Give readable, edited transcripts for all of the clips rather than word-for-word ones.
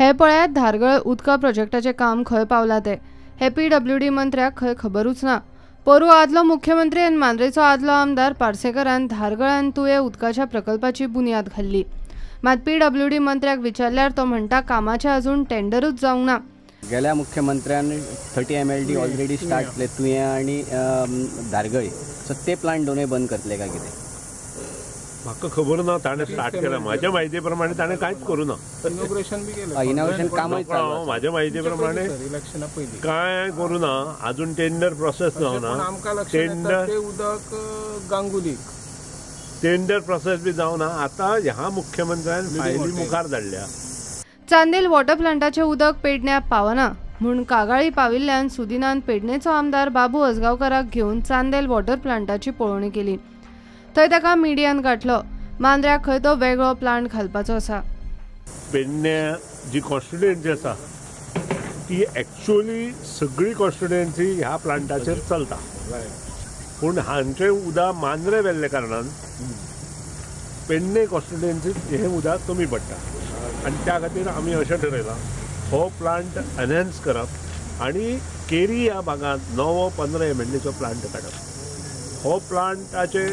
हे पळयात धारगळ उदका प्रोजेक्टाचें काम खंय पावलां तें. हे पीडब्ल्यूडी मंत्र्याक खंय खबरूच ना. पोरूं आदलो मुख्यमंत्री आनी मांद्रेचो आदलो आमदार पार्सेकरान धारगळ आनी तुयें उदकाच्या प्रकल्पाची बुन्याद घाल्ली. मात पीडब्ल्यूडी मंत्र्याक विचारल्यार तो म्हणटा कामाचें अजून टेंडरूच जावंक ना. गेल्या मुख्यमंत्र्यान 30 MLD already start केले तुयें आनी धारगळी, सो ते प्लांट दोनूय बंद करतले काय कितें? म्हाका खबर ना ताणें स्टार्ट केला. म्हाज्या म्हायती प्रमाणे ताणें कांयच करूं ना. इनॉग्रेशन बी केलें, इनॉग्रेशन कामूय चालू आसा. म्हाज्या म्हायती प्रमाणे कांय करूं ना, अजून टेंडर प्रोसेस जावना. टेंडर उदक गांगुलीक टेंडर प्रोसेस बी जावना. आतां ह्या मुख्यमंत्र्यान फायली मुखार धाडल्या. चांदेल वॉटर प्लांटाचें उदक पेडण्या पावना म्हूण कागाळी पाविल्ल्यान सुदिनान पेडणेचो आमदार बाबू आजगांवकाराक घेवन चांदेल वॉटर प्लांटाची पळोवणी केली. थंय ताका मिडियान गाठलो. मांद्र्याक खंय तो वेगळो प्लांट घालपाचो आसा. पेडण्या जी कॉन्स्टिट्युएन्सी आसा ती एक्चुअली सगळी कॉन्स्टिट्युएन्सी ह्या प्लांटाचेर चलता, पूण हांचें उदक मांद्रे व्हेल्ले कारणान पेडणे कॉन्स्टिट्युएन्सीत हें उदक कमी पडटा आनी त्या खातीर आमी अशें ठरयलां हो प्लांट एनहेन्स करप आनी केरी ह्या भागांत नवो 15 MLDचो प्लांट काडप. हो प्लांटाचे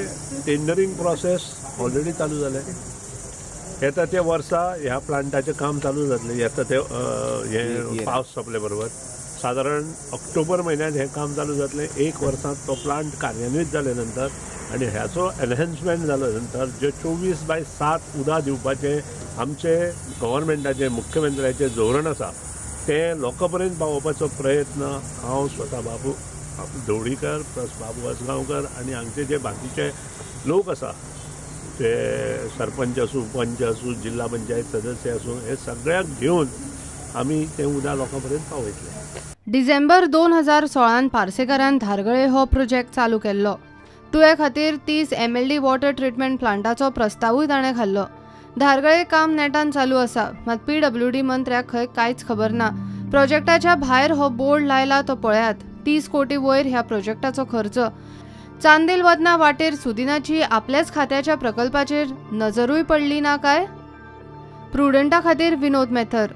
टेंडरींग प्रोसेस ऑलरेडी चालू जालें. येता त्या वर्सा ह्या प्लांटाचें काम चालू जातलें. येता ते हे पावस सोंपले बरोबर सादारण ऑक्टोबर म्हयन्यांत हें काम चालू जातलें. एक वर्सांत तो प्लांट कार्यान्वीत जाले नंतर आनी ह्याचो एनहेन्समेंट जाले नंतर जे 24/7 उदक दिवपाचें आमचे गव्हर्मेंटाचें मुख्यमंत्र्याचें धोरण आसा तें लोकां पर्यंत पावोवपाचो प्रयत्न हांव स्वता बाबू ढवळीकर प्लस बाबू आजगांवकर आनी हांगचे जे बाकीचे लोक आसा ते सरपंच आसूं, पंच आसूं, जिल्हा पंचायत सदस्य आसूं, हे सगळ्यांक घेवन आमी तें उदक लोकां पर्यंत पावयतले. डिसेंबर 2016 पार्सेकरान धारगळे हो प्रोजेक्ट चालू केल्लो. तुये खातीर 30 MLD water treatment प्लांटाचो प्रस्तावूय ताणें घाल्लो. धारगळे काम नेटान चालू आसा, मात पीडब्ल्यूडी मंत्र्याक खंय कांयच खबर ना. प्रोजेक्टाच्या भायर हो बोर्ड लायला तो पळयात. 30 कोटी वयर ह्या प्रोजेक्टाचो खर्च. चांदेल वतना वाटेर सुदिनाची आपल्याच खात्याच्या प्रकल्पाचेर नजरूय पडली ना काय? प्रुडंटा खातीर विनोद मेथर.